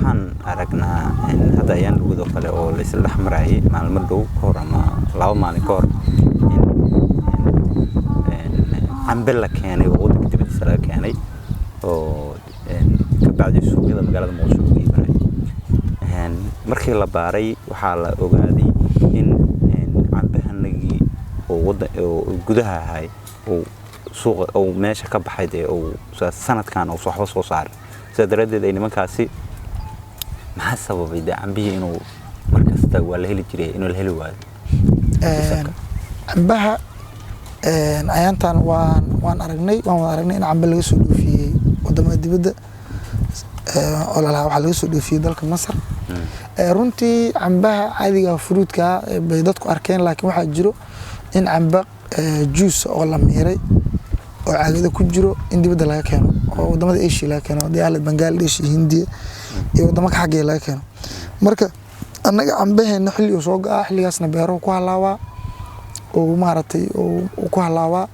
Waxaan aragnaa hadda ayaan dhawado kale oo laisla dhex marayay maalmo dhow ka hor ama 2 maalin ka hor in cambe la keenay oo waddanka dibadiisa laga keenay oo kabacdi suuqyada magaalada Muqdisho lagu iibinayo. Markii la baaray, waxaa la ogaaday in cambahanagii oo waddan oo gudaha ahay uu suuqa uu meesha ka baxay, dee uu sanadkan uusan waxba soo saarin. Sidaa daraaddeed ay nimankaasi, maxaa sababay dee cambihii inuu mar kasta waa la heli jiray inuu la heli waayo? Cambaha ayaantan waan aragnay, waan wada aragnay in cambe laga soo dhoofiyey wadamada dibadda oo lalahaa waxaa laga soo dhoofiyey dalka Masar. Runtii cambaha caadiga fruitka bay dadku arkeen, laakiin waxaa jiro in camba juice oo la miiray oo caagada ku jiro in dibadda laga keeno oo wadamada Asia laga keeno, hadii Bangladesh iyo Hindiya iyo wadamo ka xaggeeya laga keeno. Marka annaga cambaheena xilli uu soo go'aa, xilligaasna beeruhu ku halaabaa oo maaragtay uu ku halaabaa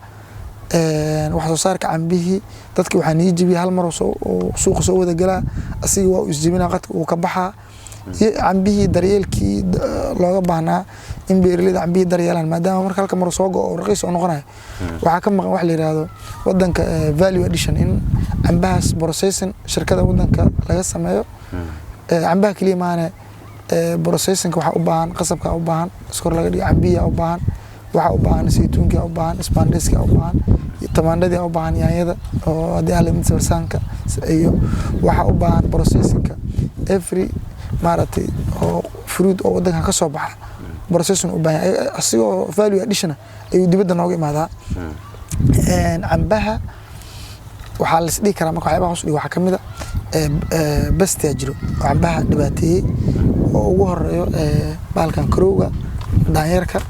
wax soo saarka cambihii. Dadka waxaa nii jebiyay hal mar oo suuqa soo wada galaa, asiga waa uu isjebinaa, qadka uu ka baxaa, iyo cambihii daryeelkii looga baahnaa in beeraleyda cambihii daryeelaan, maadaama marka halka mar soo go'o oo raqiis oo noqonayo. Waxaa ka maqan wax la yiraahdo wadanka value addition, in cambahaas processing shirkada wadanka laga sameeyo. Cambaha keliya maahane, processingka waxaa u baahan qasabka, u baahan iskor laga dhigo cambihiyaa u baahan, waxaa u baahan saytuunka, u baahan isbaandheeska, u baahan tamaandhadii, u baahan yaanyada oo haddii aan la sawirsaanka, iyo waxaa u baahan processingka every maaragtay oo fruit oo wadankan ka soo baxa processing u baahan yahay, asigoo value addition ayuu dibadda nooga imaadaa. Cambaha waxaa la is dhihi karaa marka waxyaabaha hoos u dhig waxaa kamid a pestiyaa jiro oo cambaha dhibaateeyey, oo ugu horeeyo bahalkan karowga, daanyeerka.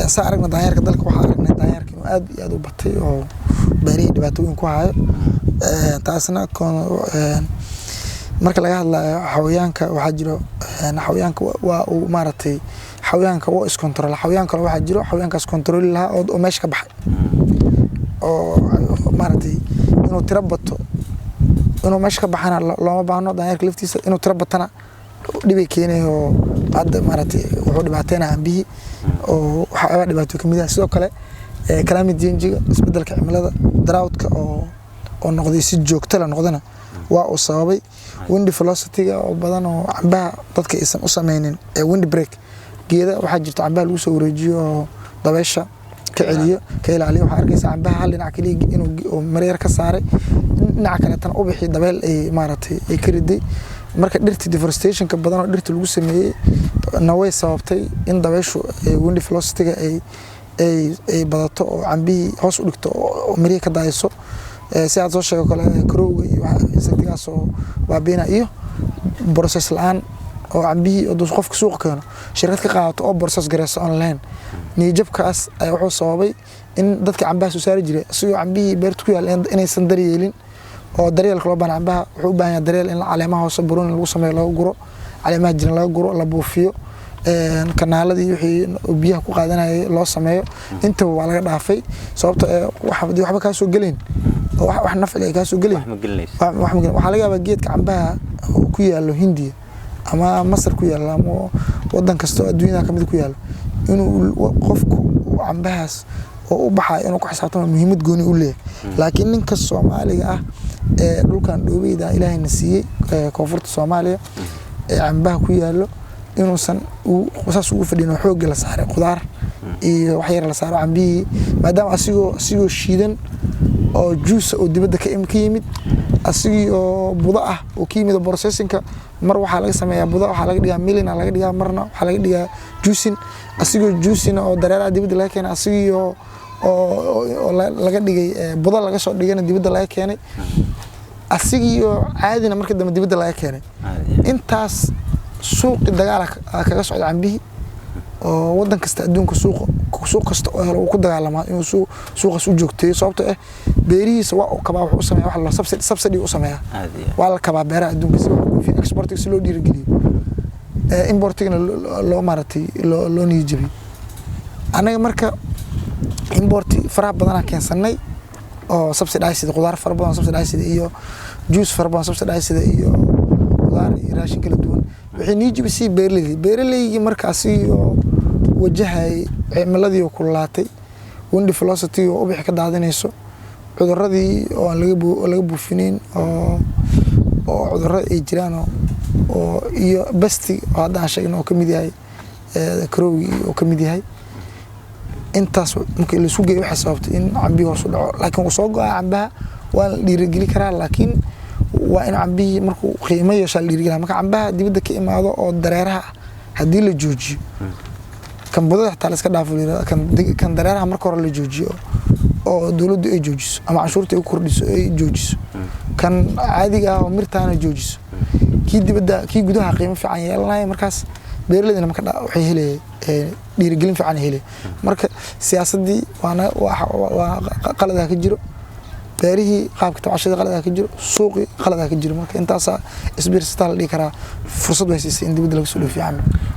Saa aragna daanyeerka dalka, waxaa aragnay daanyeerka inuu aad iyo aad u batay oo beerihii dhibaatooyin ku hayo. Taasna marka laga hadlayo xawayaanka, waxaa jiro xawayaanka waa uu maaragtay xawayaanka waa iscontrol. Xawayaan kale waxaa jiro xawayaankaas controli lahaa oo meesha ka baxay oo maaragtay inuu tiro bato, inuu meesha ka baxana looma baahno. Daanyeerka laftiisa inuu tiro batana dhibay keenay oo hadda maaragtay wuxuu dhibaateynaya cambihii oo waxyaabaa dhibaato kamid ah. Sidoo kale climate change-ga, isbedelka cimilada, drought-ka oo noqday si joogto la noqdana waa uu sababay. Wind velocity-ga oo badan oo cambaha dadka aysan u sameynin wind break, geeda waxaa jirta cambaha lagu soo wareejiyo oo dabeysha ka celiyo, ka ilaaliyo. Waxaa arkaysa cambaha hal dhinac kaliya inuu mareer ka saaray, dhinaca kaleetana ubixii dabeyl ay maaragtay ay ka riday. Marka dhirta deforestationka badan oo dhirta lagu sameeyey na way sababtay in dabeyshu wind velocity-ga ay badato oo cambihii hoos u dhigto oo mirihii ka daayso. Si aad soo sheego kale, karowga iyo insectigaas oo baabiina iyo process la-aan oo cambihii oo qofka suuqa keeno shirkad ka qaadato oo process gareyso online, niyajabkaas ayaa wuxuu sababay in dadka cambaha soo saari jiray isagoo cambihii beerta ku yaal inaysan daryeelin oo daryeelka loo baahan. Cambaha wuxuu u baahan yahay daryeel, in caleemaha hoose buruun lagu sameeyo, laga guro caleemaha jiran, laga guro, la buufiyo, kanaaladii wixii biyaha ku qaadanayay loo sameeyo. Intaba waa laga dhaafay, sababto hadii waxba kaa soo gelayn oo wax nafci ay kaa soo gelayn, waxaa laga yaabaa geedka cambaha oo ku yaalo Hindiya ama Masar ku yaalo ama wadan kasta oo adduunyada kamid ku yaalo inuu qofku cambahaas oo u baxayo inuu ku xisaabtamo muhiimad gooni u leeyahay. Laakiin ninka Soomaaliga ah ee dhulkan dhoobeyda Ilaahayna siiyey, koonfurta Soomaaliya ee cambaha ku yaalo, inuusan saas ugu fadhin oo xoogga la saaray qudaar iyo wax yar la saaro cambihii, maadaama asigoo shiidan oo juusa oo dibadda ka yimid, asigii oo budo ah oo ka yimid processingka. Mar waxaa laga sameeyaa budo, waxaa laga dhigaa milina laga dhigaa, marna waxaa laga dhigaa juicing, asigoo juicing oo dareeraha dibadda laga keenay, asigii oo laga dhigay budo laga soo dhigayna dibadda laga keenay, asigii oo caadina marka dambe dibadda laga keenay. Intaas suuqi dagaala kaga socda cambihii oo wadan kasta adduunka suuqa, suuq kasta oo helo uu ku dagaalamaa inuu suuqaas u joogteeyo, sababtoo ah beerihiisa waa uu kabaa, wuxuu u sameeyaa wax la subsidy u sameeyaa, waa la kabaa beeraha adduunka si wax u dhoofiyo, exportiga si loo dhiirigeliyo, importigana loo maaragtay loo niyad jabiyo. Annaga marka importi faraha badanaa keensanay oo subsidized, qudaar fara badan subsidized iyo juice fara badan subsidized iyo Qudaar iyo raashin kala duwan waxay nii jibisay beeraleydii. Beeraleygii markaasi oo wajahayay cimiladii oo kululaatay, wind velocity oo ubaxi ka daadinayso, cuduradii oo aan laga buufinayn oo cudurro ay jiraan oo iyo pest-i oo hadda aan sheegno oo kamid yahay karowgii oo kamid yahay. Intaas markii la isku geeyo, waxay sababtay in cambihii hoos u dhaco. Laakiin wuu soo go'aa cambaha, waa la dhiirigeli karaa, laakiin waa in cambihii markuu qiimo yeeshaa la dhiirigeliya. Marka cambaha dibadda ka imaado oo dareeraha ah haddii la joojiyo, kan budada xitaa la iska dhaafo la yirahdo, kan dareeraha marka hore la joojiyo oo dowladdu ay joojiso ama canshuurta ay ku kordhiso, ay joojiso kan caadiga ah oo mirtaana joojiso, kii dibadda, kii gudaha qiimo fiican yeelanaya. Markaas beeraleydina marka waxay helaya dhiirigelin fiican helaya. Marka siyaasaddii waana waa qaladaa ka jiro, beerihii qaabka tabcashadii qaladaa ka jiro, suuqii qaladaa ka jiro. Marka intaasaa isbiirsataa la dhihi karaa fursad way siisay in dibadda laga soo dhoofiyo cambe.